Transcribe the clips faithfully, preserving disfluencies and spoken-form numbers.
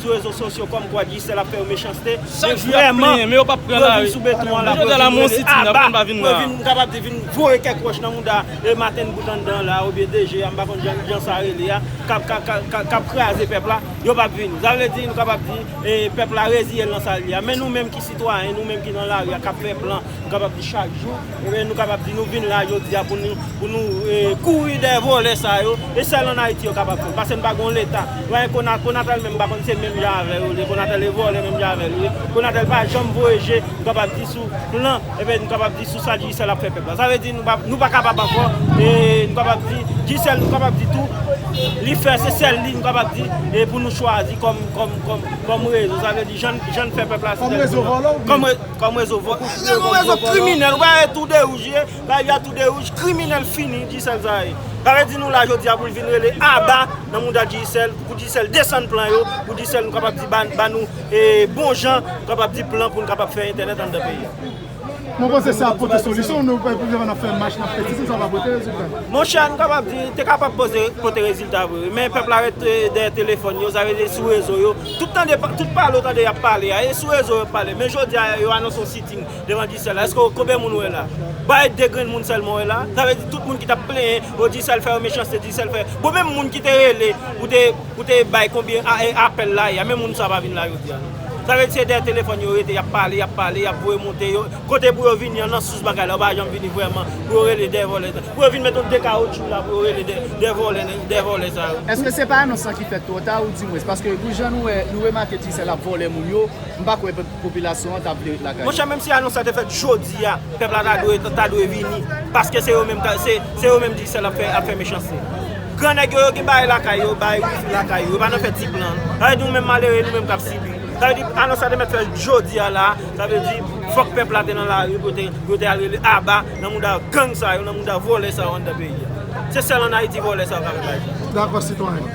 Sou rezo sosyo kòmkwa Digicel ap fè yo mechanste. Chak jou y ap plenyen, men yo p ap pran lari. Yo vin sou beton an la, pou yo vin rele aba, pou yo vin, m kapab di, vin voye kèk wòch nan mouda e Martin Bout anndan la, oubyen D G a, m pa konn jan, jan sa rele a, k ap, k ap, k ap, k ap, k ap kraze pèp la, yo p ap vini. Sa vle di, nou kapab di, e, pèp la reziye l nan sa l ye a. Men nou menm ki sitwayen, nou menm ki nan lari a, k ap fè plan, nou kapab di chak jou, ebyen, nou kapab di nou vin la jodi a pou nou, pou nou, e, kouri dèyè vòlè sa yo. E sèl ann Ayiti yo kapab fè l. Paske n pa gen yon Leta. Ou pa gen Kona-, Konatel menm, m pa konn se menm jan avè yo l ye. Konatel e vòlè menm jan avè l ye. Konatel pa janm voye je, nou kapab di sou plan, ebyen, nou kapab di sou sa Digicel ap fè pèp la. Sa vle di nou pa, nou pa kapab ankò. E nou kapab di Digicel, nou kapab di tou, li fè, se sèl li, nou kapab di, e pou nou chwazi kòm, kòm, kòm, kòm rezo. Sa vle di jan, jan n fè pèp la, se sèl rezo vòlè, oubyen? Kòm re-, kòm rezo vò-, rezo kriminèl, ou pa wè tou de wouj ye, lari a tou de wouj, kriminèl fini, Digicel sa ye. Sa vle di nou la jodi a pou l vin rele aba nan mouda Digicel, pou Digicel desann plan yo, pou Digicel nou kapab di ba, ba nou, e, bon jan, nou kapab di plan pou nou kapab fè entènèt anndan peyi a. Mwen panse sa ap pote solisyon, nou pa pou n ap fè mach, n ap fè sitin, sa pa pote rezilta. Monchè, nou kapab di, te kapab poze, pote rezilta vre, wi, men pèp la ret, e, dèyè telefòn yo, sa vle di sou rezo yo, tout tande, tout pale w tande y ap pale a, e sou rezo yo ap pale, men jodi a yo anonse yon sitin devan Digicel la. Èske w, konbyen moun w wè la? Bay de grenn moun sèlman w wè la. Sa vle di tout moun ki t ap plenyen, o, Digicel fè yo mechanste, Digicel fè. Bon, menm moun ki te rele pou te, pou te bay konbyen a, e, apèl la ye a, menm moun sa pa vin la jodi a non. Sa vle di se dèyè telefòn yo rete, y ap pale, y ap pale, y ap voye monte yo. Kote pou yo vini an nan sous bagay la, yo pa janm vini vrèman pou yo rele dèyè vòlè sa. Pou yo vin met yon de kawotchou la pou yo rele dèyè, dèyè vòlè, dèyè vòlè sa yo. Èske se pa anons lan ki fèt twò ta, ou di mwens? Paske pou jan nou wè, nou remake Digicel ap vòlè moun yo, m pa kwè pop-, popilasyon an ta vle ret lakay yo. Monchè, menm si anons la te fèt jodi a, pèp la ta dwe, ta dwe vini. Paske se yo menm, ta, se, se yo menm Digicel ap fè, ap fè mechanste. Gran nèg yo, yo gen bagay lakay yo, bagay wifi lakay yo, yo pa nan fè ti plan. Sa vle di nou menm malere, nou menm k ap sibi. Sa vle di anons la te mèt fèt jodi a la, sa vle di fòk pèp la te nan lari pou te, pou te al rele aba nan mouda gang sa yo, nan mouda vòlè sa yo anndan peyi a. Se sèl ann Ayiti vòlè sa yo ka fè bagay sa. Dakò, sitwayen.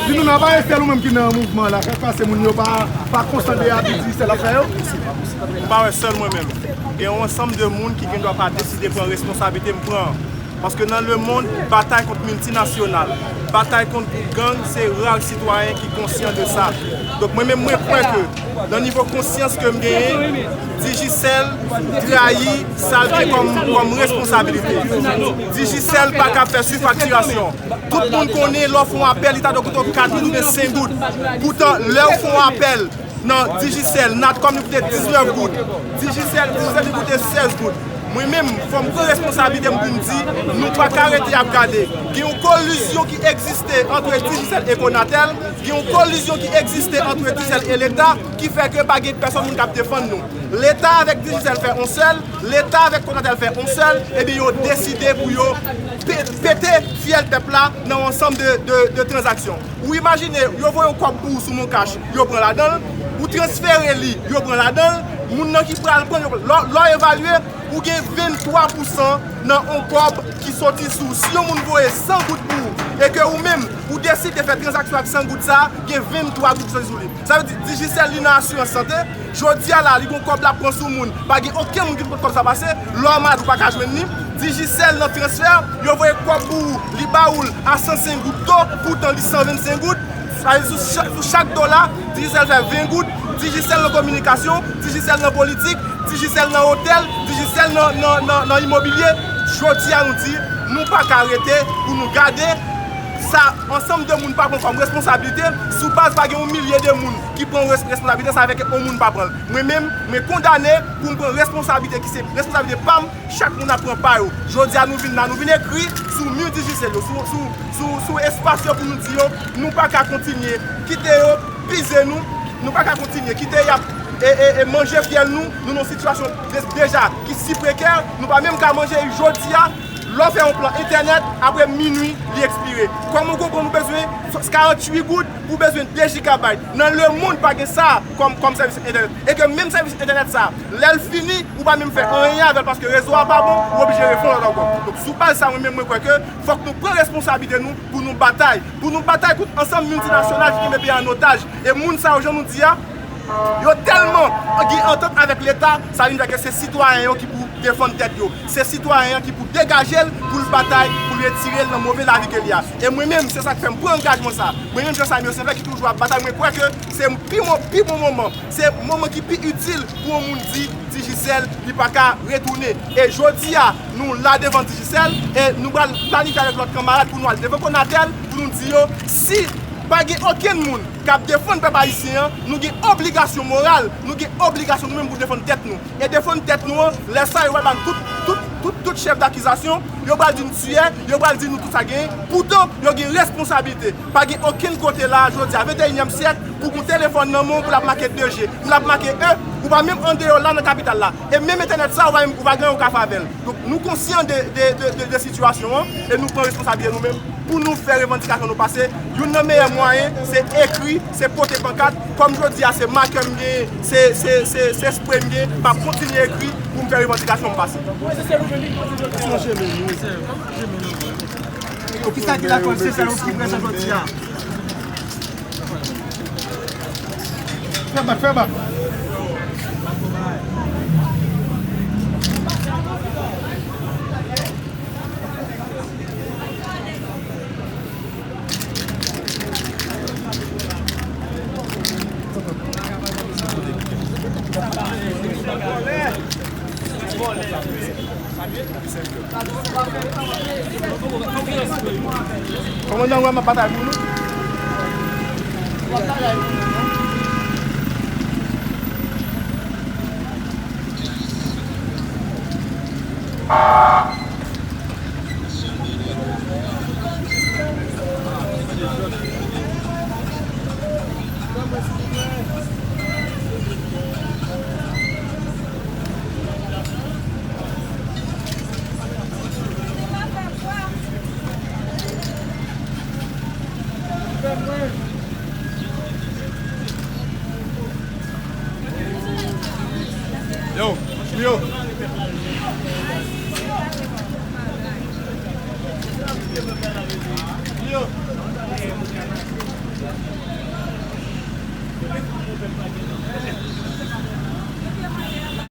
Di nou non, pa e sèl ou menm ki nan mouvman la, sa k pase moun yo pa, pa kontan de abi Digicel ap fè yo? M pa wè sèl mwen menm. Gen yon ansanm de moun ki gendwa pa deside pran responsablite m pran an. Paske nan lemonn, batay kont miltinasyonal, batay kont gwoup gang, se ra sitwayen ki konsyan de sa. Donk mwen menm mwen kwè ke nan nivo konsyans ke m genyen, Digicel trayi sa l gen kòm, kòm responsabilite. Digicel pa ka fè sifaktirasyon. Tout moun konnen lè w fè yon apèl, li ta dwe koute w kat goud oubyen senk goud. Poutan, lè w fè yon apèl nan Digicel, Natcom li koute diznèf goud. Digicel, Digicel li koute sèz goud. Mwen menm, fò m pran responsablite m pou m di, nou pa ka rete ap gade. Gen yon kolizyon ki egziste ant Digicel e Conatel, gen yon kolizyon ki egziste ant Digicel e Leta, ki fè ke pa gen pèsonn moun k ap defann nou. Leta avèk Digicel fè yon sèl, Leta avèk Conatel fè yon sèl, ebyen yo deside pou yo pe-, pete fyèl pèp la nan yon ansanm de, de, de tranzaksyon. Ou imajine, yo voye yon kòb pou ou sou MonCash, yo pran ladan l, ou transfere li, yo pran ladan l, moun nan ki pral pran, yo pran. Lè, lè w evalye, ou gen venntwa pousan nan yon kòb ki soti sou ou. Si yon moun voye san goud pou ou, e ke ou menm, ou deside fè tranzaksyon ak san goud sa a, gen venntwa goud ki soti sou li. Sa vle di, Digicel li nan asirans sante, jodi a la, li gon kòb l ap pran sou moun. Pa gen okenn moun ki t pot kòb sa pase. Lè w malad, ou pa ka jwenn li. Digicel nan transfè, yo voye kòb pou ou, li ba ou l a san senk goud to, poutan li san vennsenk goud. Sa vle di sou chak, sou chak dola, Digicel fè ven goud. Digicel nan kominikasyon, Digicel nan politik, Digicel nan otèl, Digicel nan, nan, nan, nan imobilye. Jodi a, nou di, nou pa ka rete pou nou gade sa, ansanm de moun pa pran kòm responsablite, sou baz pa gen yon milye de moun ki pran res-, responsablite sa, avèk yon moun pa pran l. Mwen menm, mwen kondane pou m pran responsablite ki se responsablite pa m, chak moun ap pran pa yo. Jodi a nou vin la, nou vin ekri sou mi Digicel yo, sou, sou, sou, sou espas yo pou nou di yo, nou pa ka kontinye kite yo pize nou, nou pa ka kontinye kite y ap, e, e, e manje fyèl nou, nou nan yon sitiyasyon de-, deja ki si prekè, nou pa menm ka manje jodi a, lè w fè yon plan entènèt, apre minui, li ekspire. Kòm ou konprann ou bezwen karantuit goud, ou bezwen de jigabayt. Nan lemonn pa gen sa kòm, kòm sèvis entènèt. E ke menm sèvis entènèt sa, lè l fini, ou pa menm fè anyen avè l paske rezo a pa bon, ou oblije refè yon lòt ankò. Donk, sou baz sa, mwen menm, mwen kwè ke fòk nou pran responsablite nou pou nou batay. Pou nou batay kont ansanm miltinasyonal ki kenbe peyi a an otaj. E moun sa yo, jan nou di a, Yo tèlman gen antant avèk Leta, sa vin fè ke se sitwayen yo ki pou defann tèt yo. Se sitwayen an ki pou degaje l, pou l batay, pou l retire l nan move lavi ke li a. E mwen menm, se sa k fè m pran angajman sa. Mwen menm, Jean Samy Saint-Clair ki toujou ap batay, mwen kwè ke se pi mo-, pi bon moman, se moman ki pi itil pou yon moun di Digicel, li pa ka retounen. E jodi a, nou la devan Digicel, e nou pral planifye avèk lòt kanmarad pou nou al devan Conatel, pou nou di yo, si pa gen okenn moun k ap defann pèp ayisyen an, nou gen obligasyon moral, nou gen obligasyon nou menm pou defann tèt nou. E defann tèt nou an, lè sa yo pral ba n tout, tout, tout, tout chèf dakizasyon, yo pral di n tiyè, yo pral di nou tout sa genyen, poutan yo gen responsablite. Pa gen okenn kote la, jodi a, venteyinyèm syèk, pou gen telefòn nan men w, pou l ap make de G, pou l ap make E, ou pa menm andeyò la nan kapital la. E menm entènèt sa, ou pa menm, ou pa gen yon ka fè avè l. Donk, nou konsyan de, de, de, de, de sitiyasyon an, e nou pran responsablite nou menm pou nou fè revandikasyon nou pase. Youn nan meyè mwayen, se ekri, se pote pankat. Kòm jodi a, se makè m genyen, se, se, se, se spre m genyen, m ap kontinye ekri pou m fè revandikasyon m pase. Yo, kisa ki lakòl Sesèl ki prezan jodi a? Fè bak, fè bak. Kòmandan, wè m ap batay pou nou. Yo, yo. Yo.